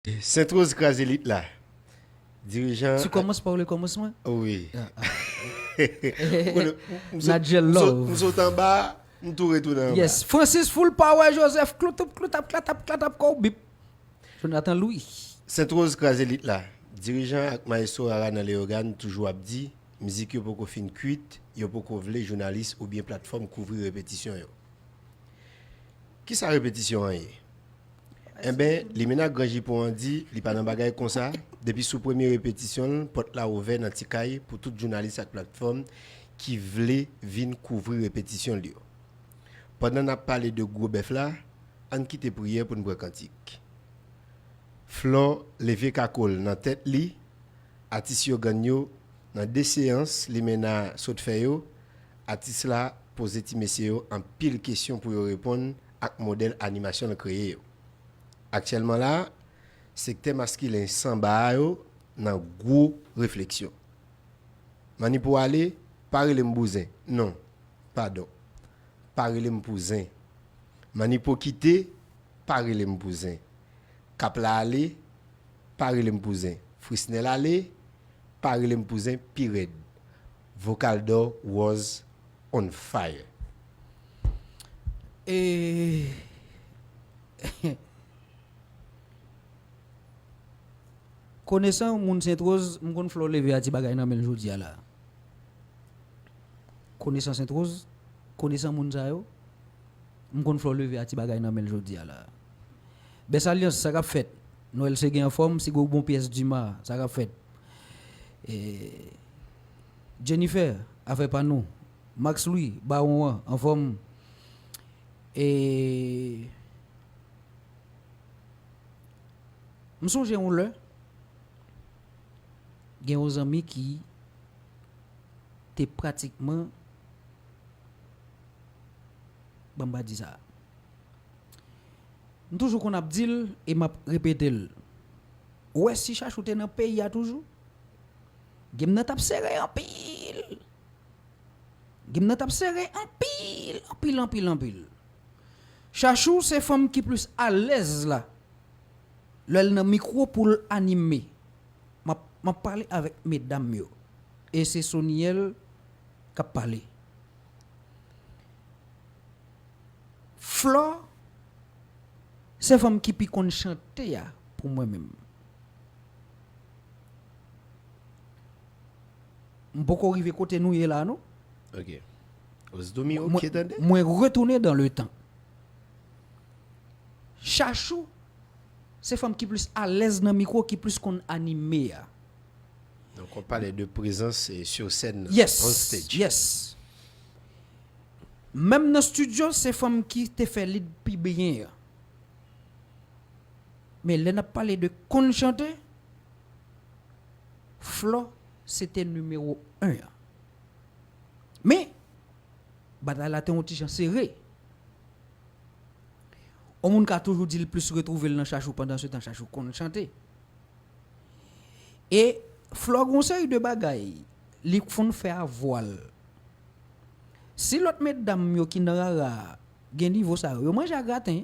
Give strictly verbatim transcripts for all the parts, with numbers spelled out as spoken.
Sentwoz kraze lit la. Dirijan. Tu commences par le commencement? Wi. Nadjel Love. M sot anba, m tou retounen anba. Yes. Francis Full Power Joseph, kloutoup, kloutap, klatap, klatap, kow bip. Jonathan Louis. Sentwoz kraze lit la. Dirijan ak maestro Rara nan Leyogàn toujou ap di, mizik yo poko fin kwit, yo poko vle jounalis oubyen platfòm kouvri repetisyon yo. Kisa repetisyon an ye? Enben, limena Gran Jipon an di li pa nan bagay konsa, depi sou premye repetisyon l, pòt la ouvè nan ti kay pou tout jounalis ak platfòm ki vle vin kouvri repetisyon l yo. Pandan n ap pale de gwo bèf la, ann kite priyè pou n pran kantik. Flò leve kako l nan tèt li, atis yo gann yo nan de seyans limena sot fè yo, atis la poze ti mesye yo anpil kesyon pou yo reponn ak modèl animasyon l kreye yo. Aktyèlman la, sektè maskilen sanba a yo nan gwo refleksyon. Mannipo ale, pa rele m bouzen. Non, padon. Pa rele m pou zen. Mannipo kite, pa rele m pou zen. Kap la ale, pa rele m pou zen. Frisnel ale, pa rele m pou zen pi rèd. Vocal D'or was on fire. E konesan moun Sentwoz, m konn Flò leve a ti bagay nan men l jodi a la. Konesan Sentwoz, konesan moun sa yo, m konn Flò leve a ti bagay nan men l jodi a la. Bèsalyans, sa k ap fèt? Nwèl Segen anfòm, Sigo bon pyès Dima, sa k ap fèt? E, Jennifer, afè pa nou. Max Louis, Bawon an, anfòm. E, m sonje yon lè, gen yon zanmi ki te pratikman, ban m pa di sa. M toujou konn ap di l e m ap repete l. Ou wè si Chachou te nan peyi a toujou, game nan t ap sere anpil. Game nan t ap sere anpil, anpil, anpil, anpil. Chachou se fanm ki plis alèz la. Lè l nan mikwo pou l anime. M ap, m ap pale avèk medam yo. E se Soniel k ap pale. Flò, se fanm ki pi konn chante a pou mwen menm. M poko rive kote nou ye la non. Ok. Ozdou mi ok tande? Mwen retounen dan le tan. Chachou, se fanm ki plis alèz nan mikwo, ki plis konn anime a. Donk, w ap pale de prezans eh, sur scène, Yes. On stage. Yes. Menm nan studio, se fanm ki te fè lead pi byen an. Men lè n ap pale de konn chante, Flò se te nimewo en an. Men, batay la te yon ti jan sere. On moun ka toujou di l plis retwouve l nan Chachou pandan se tan Chachou konn chante. E Flò gon seri de bagay li konn fè a vwa l. Si lòt medam yo ki nan Rara a gen nivo sa yo, yo manje a graten.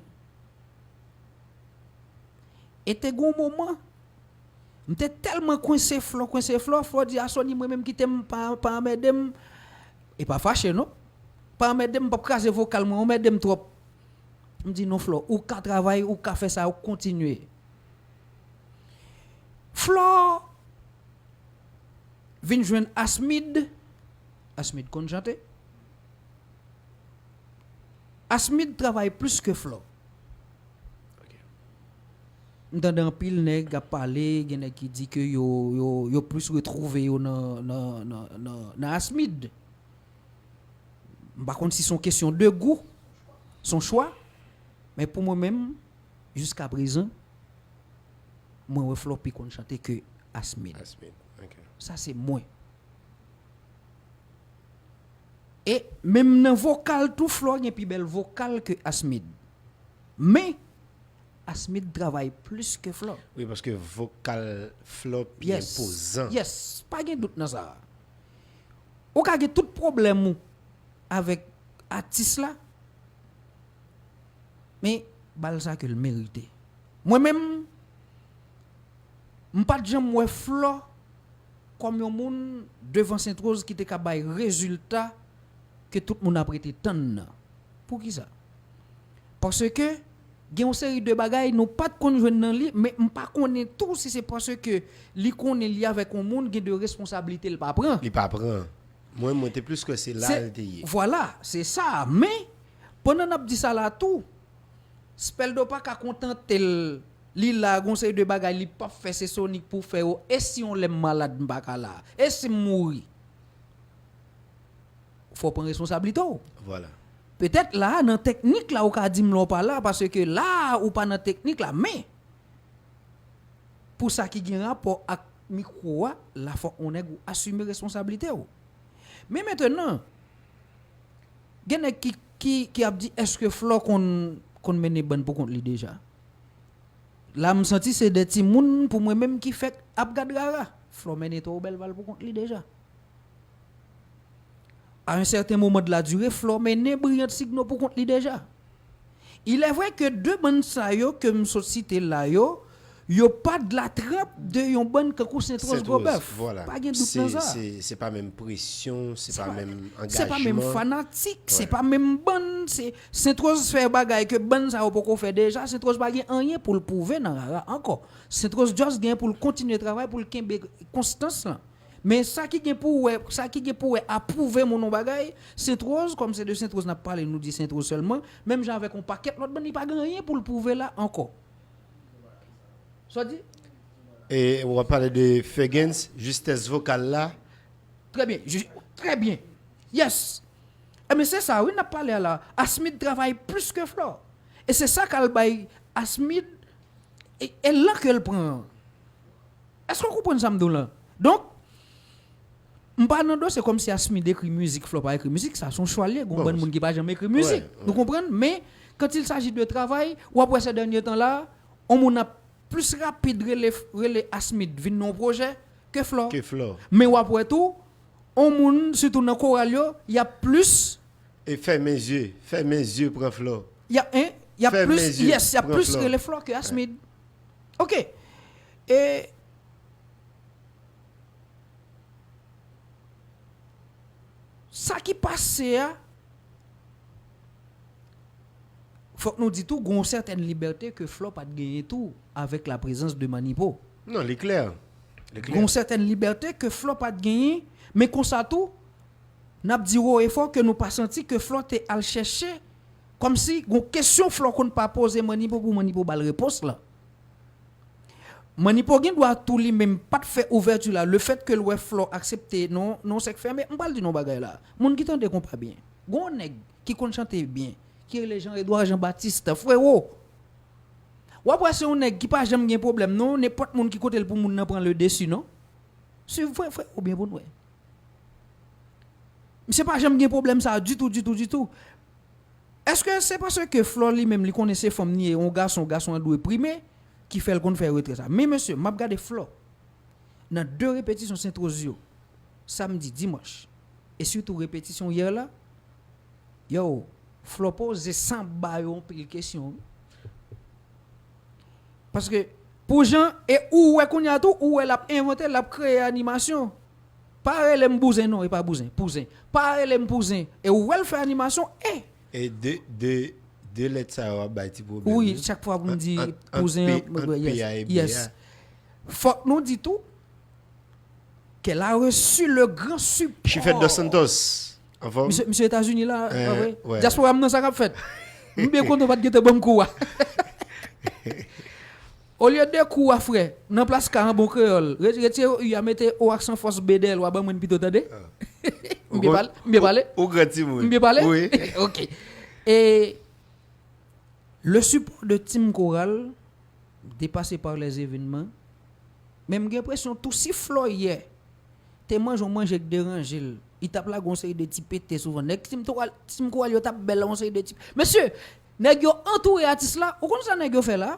E te gon moman, m te tèlman kwense Flò, kwense Flò, Flò di a Sony mwen menm kite m, pa, pa anmède m. E pa fache non. Pa anmède m, m p ap kraze vokal mwen, anmède m twòp. M di non Flò, ou ka travay, ou ka fè sa, ou kontinye. Flò vin jwenn Asmid. Asmid konn chante. Asmid travay plis ke Flò. M tande anpil nèg ap pale, gen nèg ki di ke yo, yo, yo plis retwouve yo nan, nan, nan, nan, nan Asmid. M pa konn si se yon kesyon de gou, se yon chwa, men pou mwen menm, jiska prezan, mwen wè Flò pi konn chante ke Asmid. Asmid, ok. Sa se mwen. E menm nan vokal tou, Flò gen pi bèl vokal ke Asmid. Men, Asmid travay plis ke Flò. Wi, paske vokal Flò pi enpozan. Yes, pa gen dout nan sa. Ou ka gen tout pwoblèm ou avèk atis la, men ba l sa ke l merite. Mwen menm, M pa t janm wè Flò kòm yon moun devan Sentwoz ki te ka bay rezilta ke tout moun ap rete tann nan. Poukisa? Paske gen yon seri de bagay nou pa t konn jwenn nan li, men m pa konnen tou si se paske li konnen li avèk yon moun gen de responsablite l pa pran. Li pa pran. Mwen, mwen te plis kwè se la l te ye. Vwala, se sa. Men, pandan n ap di sa la tou, Speldo pa ka kontante l, li la, gon seri de bagay li p ap fè, se Sonic pou fè yo, e si yon lè m malad m pa ka la, e si m mouri? Fò w pran responsablite w. Vwala. Petèt la, nan teknik la, ou ka di m la w pa la, paske la, ou pa nan teknik la, men, pou sa ki gen rapò ak mikwo a, la fòk yon nèg ou asime responsablite w. Men mentnan, gen nèg ki, ki, ki ap di, èske Flò konn, konn mennen bann pou kont li deja? La, m santi se de timoun pou mwen menm ki fèk ap gad Rara. Flò mennen twò bèl bal pou kont li deja. A yon sèten moman de la dire, Flò mennen Briyant Signo pou kont li deja. Il est vrai que de bann sa yo ke m sot site la yo, yo pa de la trempe de yon bann kankou Sentwoz Gwobèf. Pa gen dout nan sa. Se pa menm presyon, se pa menm angajman. Se pa menm fanatik, se pa menm bann, se Sentwoz fè bagay ke bann sa yo poko fè deja, Sentwoz pa gen anyen pou l pwouve nan Rara ankò. Sentwoz just gen pou l kontinye travay, pou l kenbe konstans lan. Men sa ki gen pou wè, sa ki gen pou wè apwouve moun yon bagay, Sentwoz, kòm se de Sentwoz n ap pale, nou di Sentwoz sèlman, menm jan avèk yon pakèt lòt bann, li pa gen anyen pou l pwouve la ankò. Sa w di? E w ap pale de Fegens, jistès vokal la. Trè byen, trè byen. Yes. Ebyen se sa wi n ap pale a la. Asmid travay plis ke Flò. E se sa k al bay Asmid e, e lan ke l pran an. Èske w konprann sa m di w lan? Donk, m pa nan do, se kòmsi Asmid ekri mizik, Flò pa ekri mizik, sa se yon chwa l ye, gen yon bann moun ki pa janm ekri mizik. Nou konprann? Men, quand il s'agit de travay, w ap wè se dènye tan la, yon moun ap plis rapid rele, rele Asmid vin nan yon pwojè ke Flò. Ke Flò. Men w ap wè tou, yon moun, sitou nan koral yo, y ap plis. E fèmen zye, fèmen zye pran Flò. Y ap, en, y ap plis, yes, y ap plis rele Flò ke Asmid. Ok. E sa ki pase a, fòk nou di tou, gen yon sètèn libète ke Flò pa t genyen tou avèk la prezans de Manipo. Non, li klè. Li klè. Gen yon sètèn libète ke Flò pa t genyen, men konsa tou, n ap di wo e fò ke nou pa santi ke Flò te al chèche, kòmsi gen yon kesyon Flò konn pa poze Manipo pou Manipo ba l repons lan. Manipo gen dwa tou li menm pa t fè ouvèti la, lefètke l wè Flò aksepte nan, nan yon sèk fèmen, m pral di nou yon bagay la. Moun ki tande konpa byen, gen yon nèg ki konn chante byen, ki rele Jean Edouard Jean Baptiste, frewo. W ap wè se yon nèg ki pa janm gen pwoblèm non, nenpòt moun ki kote l pou moun nan pran le dessus non. Swiv frè, frè, ou byen pou n wè. Misye pa janm gen pwoblèm sa a ditou, ditou, ditou. Èske se paske Flò li menm li konnen se fanm li ye, yon gason, gason an dwe prime, ki fè l konn fè retrè sa? Men mesye, m ap gade Flò nan de repetisyon Sentwoz yo, samdi, dimanch, e sitou repetisyon yè la, yo, Flò poze san ba yo anpil kesyon wi. Paske pou jan e ou wè kounye a tou, ou wè l ap envante, l ap kreye animasyon. Pa rele m bouzen non, e pa bouzen, pouzen. Pa rele m pouzen, e ou wè l fè animasyon, e. E de, de, de lèt sa yo ap bay ti pwoblèm wi. Wi, chak fwa pou m di pouzen, yes. Fòk nou di tou, qu'elle a reçu le grand support. Chifèt dos Santos. Anfòm? Misye, misye Etazini la, pa vre? Dyaspora m nan sa k ap fèt. M byen kontan w pa t gentan ban m kou a. Olye de kou a, frè, nan plas ka an bon kreyòl, re- retire o u a, mete o aksan fòs B dèyè l, w a ban mwen pito, tande? M byen pale? M byen pale? Ou gran timoun. M byen pale? Wi. Ok. E le support de Team Koral, depase par les événements, men m gen enpresyon tou si Flò yè te manje yon manje k deranje l, li t ap lage yon seri de ti pete souvan. Nèg Team Koral, Team Koral yo t ap bèl yon seri de ti. Mesye, nèg yo antoure atis la, ou konn sa nèg yo fè la?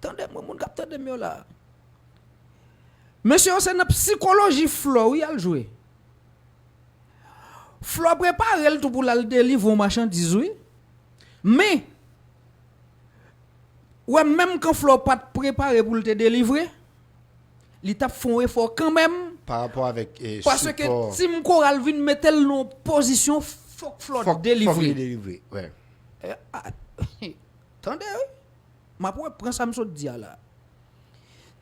Tande m wi, moun k ap tande m yo la. Mesye yo se nan psikoloji Flò wi y al jwe. Flò prepare l tou pou l al delivre yon machandiz wi. Men, Ou wè, menm kan Flò pa t prepare pou l te delivre, li t ap fè yon efò kanmenm, pa rapò avèk, eh, paske sipò. Tim Koral vin mete l nan yon pozisyon fòk Flò delivre. Fòk, fòk li delivre, wè. Eh, ah, tande, wi. M ap repran sa m sot di a la.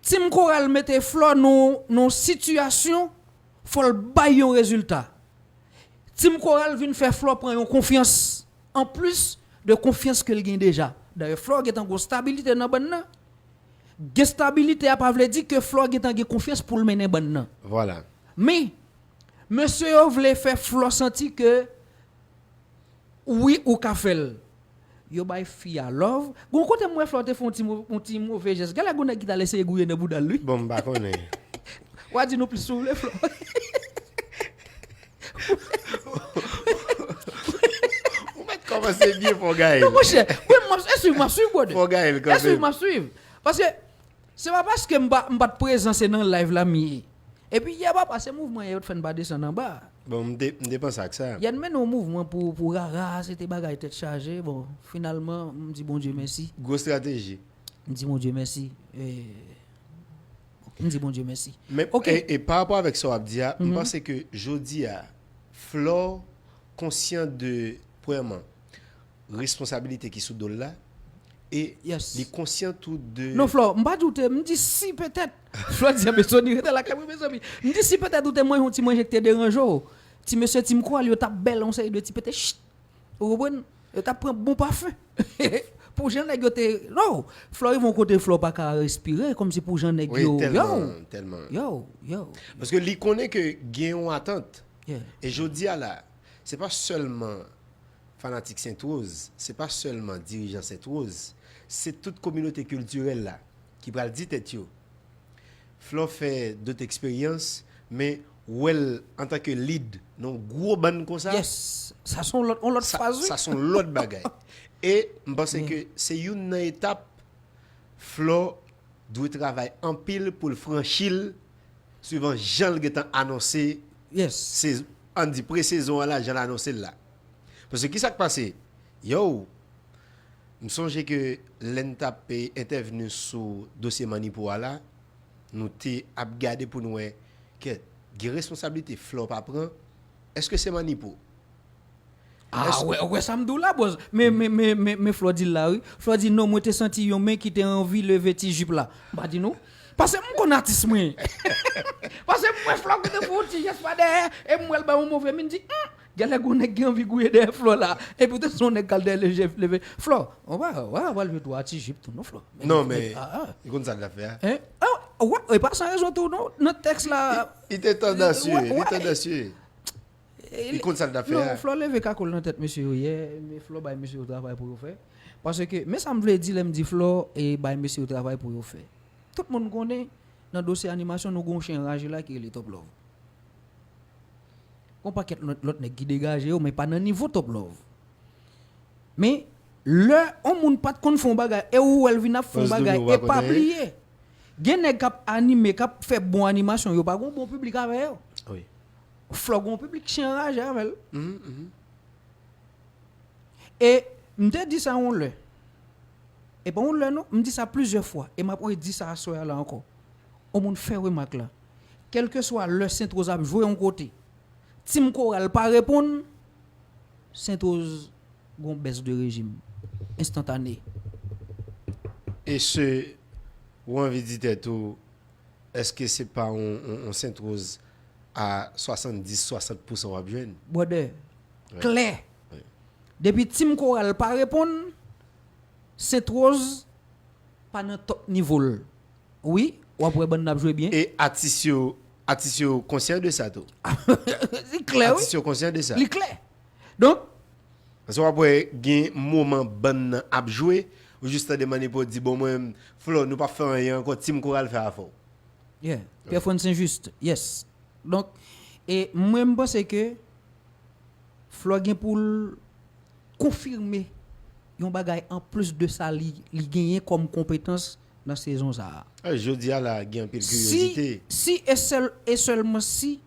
Tim Koral mete Flò nan, nan yon sitiyasyon, fò l bay yon rezilta. Tim Koral vin fè Flò pran yon konfyans, anplis de konfyans ke l gen deja. Dayè, Flò gentan gen stabilite nan bann nan. Gen stabilite a pa vle di ke Flò gentan gen konfyans pou l mennen bann nan. Vwala. Men, mesye yo vle fè Flò santi ke wi, ou ka fè l. Yo bay fi a love. Gon kote m wè Flò te fè yon ti mo-, yon ti move jès. Gade gon nèg ki t al eseye gouye nan bouda l, wi. Bon, m pa konnen. W a di nou plis si w vle, Flò. Ou mèt kòmanse byen, Fò Gaël. Non, monchè. Wi, m ap, e swiv, m ap swiv, brother. Fò Gaël, kanpe. E swiv, m ap swiv. Paske se pa paske m pa, m pa t prezan, se nan live la m ye. Epi yè papa, se mouvman yè yo t fè n pa desann anba. Bon, m te, m te panse ak sa. Yè n mennen yon mouvman pou, pou rara, se te bagay tèt chaje. Bon, finalman, m di Bondye mèsi. Gwo estrateji. M di Bondye mèsi. Eh, m di Bondye mèsi. Men, ok. E, e pa rapò avèk sa w ap di a, m panse ke jodi a, Flò konsyan de, premyèman, responsabilite ki sou do l la, e li konsyan tou de. Non, Flò, m pa di w te, m di si petèt. Flò di, "Anben, Sony, rete lakay mwen, mezanmi." M di si petèt ou te manje yon ti manje ki te deranje w. Ti mesye Tim Koral yo t ap bèl yon seri de ti pete, chit. Ou konprann? Yo t ap pran bon pafen. Pou jan nèg yo te, non, Flò rive yon kote Flò pa ka respire, kòmsi pou jan nèg yo, wi, tèlman, tèlman. Yo, yo. Paske li konnen ke gen yon atant. Yeah. E jodi a la, se pa sèlman fanatik Sentwoz, se pa sèlman dirijan Sentwoz, se tout kominote kiltirèl la ki pral di tèt yo, Flò fè dòt eksperyans, men wè l antanke lead nan yon gwo bann konsa. Yes, sa se yon lòt, yon lòt faz, wi. Sa se yon lòt bagay. E m panse ke se youn nan etap Flò dwe travay anpil pou l franchi l, swivan jan l gentan anonse, yes, se, ann di, pre-sezon an la, jan l anonse l la. Paske ki sa k pase? Yo, m sonje ke lè n t ap, eh, entèvni sou dosye Mannipo a la, nou te ap gade pou n wè, kèt, gen responsablite Flò pa pran, èske se Mannipo? Ah, wè, wè sa m di w la, bòs. Men, men, men, men, men Flò di l la, wi. Flò di, "Non, mwen te santi yon men ki te anvi leve ti jip la." M pa di nou. Paske m konn atis mwen. Paske m wè Flò ki te fè yon ti jès pa dèyè, e m wè l bay yon move min, di, "Hum, genlè gon nèg ki anvi gouye dèyè Flò la." Epi w te se yon nèg k al dèyè leve, leve. Flò, w pa, w pa pral jwe twa ti jip tou, non, Flò. Non, men, ah, ah, li konn sa l ap fè a. Hein? Ah, wè, e pa san rezon tou, non. Nan tèks la, li te tandansye, li tandansye. E li konn sa l t ap fè a. Non, Flò leve kakòl nan tèt mesye yo yè, men Flò bay mesye yo travay pou yo fè. Paske, men sa m vle di lè m di Flò e bay mesye yo travay pou yo fè. Tout moun konnen, nan dosye animasyon, nou gen yon chen raje la ki rele Top Love. Gon pakèt lòt, lòt nèg ki degaje yo, men pa nan nivo Top Love. Men, lè yon moun pa t konn fè yon bagay, e ou wè l vin ap fè yon bagay, e pa bliye. Gen nèg k ap anime, k ap fè bon animasyon, yo pa gon bon piblik avè yo. Wi. Flò gon piblik ki anraje avè l. Mhm, mhm. E m te di sa yon lè. E pa yon lè non, m di sa plizyè fwa. E m ap redi sa aswè a la ankò. Yon moun fè remak la. Kèlkeswa lè Sentwoz ap jwe yon kote, Tim Koral pa reponn, Sentwoz gon bès de rejim enstantane. E se, ou anvi di tèt ou, èske se pa yon, yon, yon Sentwoz a swasanndis, swasant pousan w ap jwenn? Brother, klè. Wi. Depi Tim Koral pa reponn, Sentwoz pa nan top nivo l. Wi, w ap wè bann nan ap jwe byen. E atis yo, atis yo konsyan de sa tou. Li klè, wi. Atis yo konsyan de sa. Li klè. Donk, paske w ap wè gen moman bann nan ap jwe, ou jis tande Mannipo di, "Bon, mwen, Flò, nou p ap fè anyen ankò, Tim Koral fè afè w." Yeah. Pierre Frantz Saint-Juste, yes. Donk, e mwen, m panse ke Flò gen pou l konfime yon bagay anplis de sa li, li genyen kòm konpetans nan sezon sa a. Ah, jodi a la, gen anpil kiryozite. Si, si e sèl, e sèlman si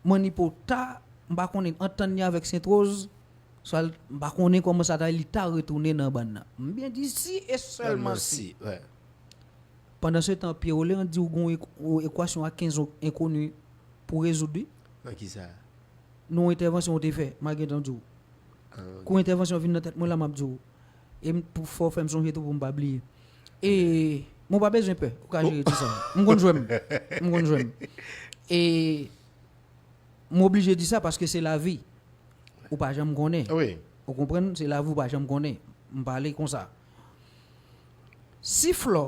Mannipo ta, m pa konnen, antann li avèk Sentwoz, Swa l, m pa konnen kòman sa ta ye, li ta retounen nan bann nan. M byen di si e sèlman si. Pandansetan, Pierre Oléan di w gon ek- ekwasyon a kenz enkoni pou rezoud, wi. Nan ki sa? Nan yon entèvansyon w te fè, m a gentan di w. Kou entèvansyon vin nan tèt mwen la, m ap di w. E m pou fè w fè m sonje tou pou m pa bliye. E mwen pa bezwen pè, ou ka jere tou sa. M konn jwe m. M konn jwe m. E m oblije di sa paske se lavi. Ou pa janm konnen. Wi. Ou konprann? Se lavi, ou pa janm konnen. M pale konsa. Si Flò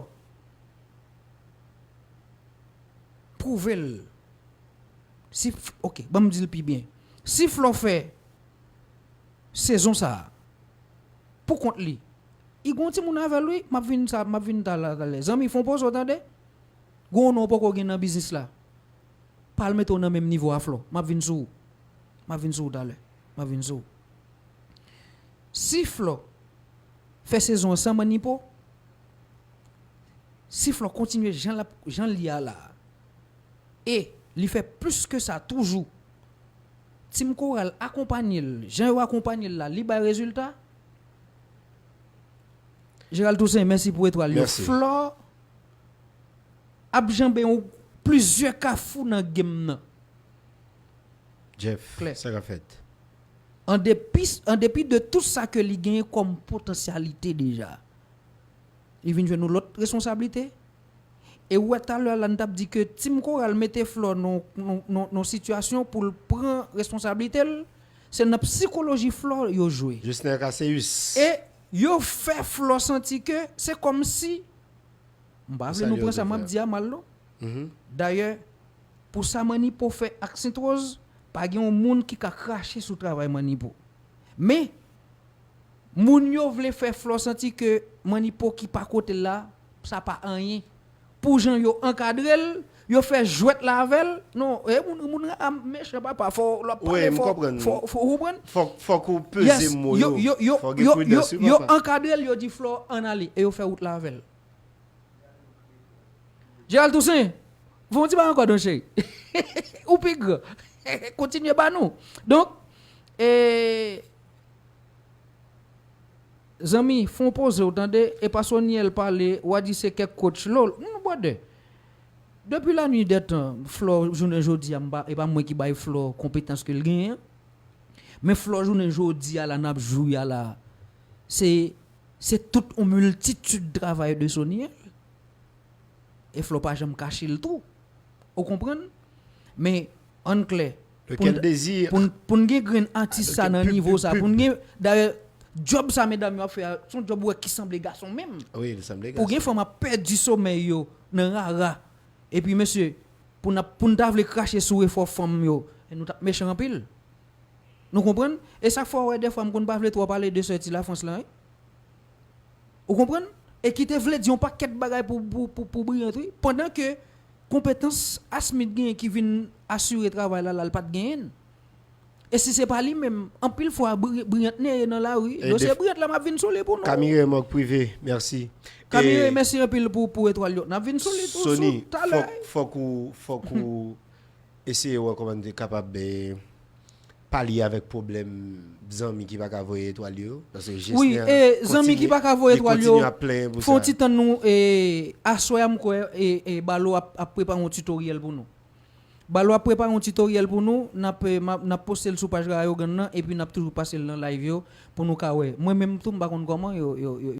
pwouve l, si, ok, ban m di l pi byen. Si Flò fè sezon sa a, pou kont li, li gon timoun avè l, wi, m ap vin sa, m ap vin talè, talè. Zanmi, fè yon poze w tande. Gon non w poko gen nan biznis la. Pa al mete w nan menm nivo a Flò. M ap vin sou ou. M ap vin sou ou talè. M ap vin sou ou. Si Flò fè sezon an san Mannipo, si Flò kontinye jan l ap, jan l ye a la, e li fè plis ke sa toujou, Team Coral akonpanye l, jan yo akonpanye l la, li bay rezilta. Gérald Toussaint, mèsi pou etwal yo. Flò ap janbe yon plizyè kafou nan game nan. Jeff, sa k ap fèt? An depi, an depi de tout sa ke li genyen kòm potansyalite deja, li vin jwenn yon lòt responsablite. E ou wè talè la, n t ap di ke Team Coral mete Flò nan, nan, nan, nan sitiyasyon pou l pran responsablite l. Se nan psikoloji Flò yo jwe. Justin Cassius. E yo fè Flò santi ke se kòmsi, m pa vle nou pran sa m ap di a mal, non. Dayè, pou sa Mannipo fè ak Sentwoz, pa gen yon moun ki ka krache sou travay Mannipo. Men, moun yo vle fè Flò santi ke Mannipo ki pa kote l la, sa pa anyen. Pou jan yo ankadre l, yo fè jwèt la avè l. Non, e moun, moun a mechan, papa, fò l ap pale, fò, fò, fò ou konprann. Fòk, fòk ou peze mo yo. Fòk gen pridans, wi, papa. Yo ankadre l, yo di Flò ann ale, e yo fè wout la avè l. Gérald Toussaint, fè yon ti bagay ankò non, cheri. Ou pi gran. Kontinye ba nou. Donk, e, zanmi, fè yon poze w tande, e pa Soniel pale, w a di se kèk coach. Lol, non, brother. Depuis la nuit des temps, Flò jounen jodi a, m pa, e pa mwen ki bay Flò konpetans ke l genyen. Men Flò jounen jodi a la, n ap jwi a la, se, se tout yon miltitid travay de Soniel. E Flò pa janm kache l tou. Ou konprann? Men, ann klè, pou n, pou n, pou n gen grenn atis sa nan nivo sa, pou n gen, dayè, djòb sa medam yo ap fè a, se yon djòb ou wè ki sanble gason menm. Wi, li sanble gason. Pou gen fanm ap pèdi somèy yo nan rara. Epi, mesye, pou n ap, pou n ta vle krache sou efò fanm yo, e nou t ap mechan anpil. Nou konprann? E sa k fè w wè dèfwa m konn pa vle twò pale de sè ti Lafrans lan, wi. Ou konprann? E ki te vle di yon pakèt bagay pou, pou, pou, pou Brillant, wi. Pandan ke konpetans Asmith genyen ki vin asire travay la, la, l pa t genyen l. E si se pa li menm, anpil fwa, Bri-, Brillant neye nan lari. Dosye Brillant la, m ap vin sou li pou nou. Camille Mòg Privé, mèsi. Camille, mèsi anpil pou, pou etwal yo. N ap vin sou li tou, sou talè. Fòk, fòk ou, fòk ou eseye wè kòman nou te kapab, eh, palye avèk pwoblèm zanmi ki pa ka voye etwal yo. Paske Jesner, wi, e zanmi ki pa ka voye etwal yo, fè yon ti tann nou, e, aswè a, m kwè, e, e, Balo ap, ap prepare yon tutoriel pou nou. Balo ap prepare yon tutoriel pou nou, n ap, e, m ap, n ap poste l sou paj Rayogan nan, epi n ap toujou pase l nan live yo, pou nou ka wè. Mwen menm tou, m pa konn kòman yo, yo, yo,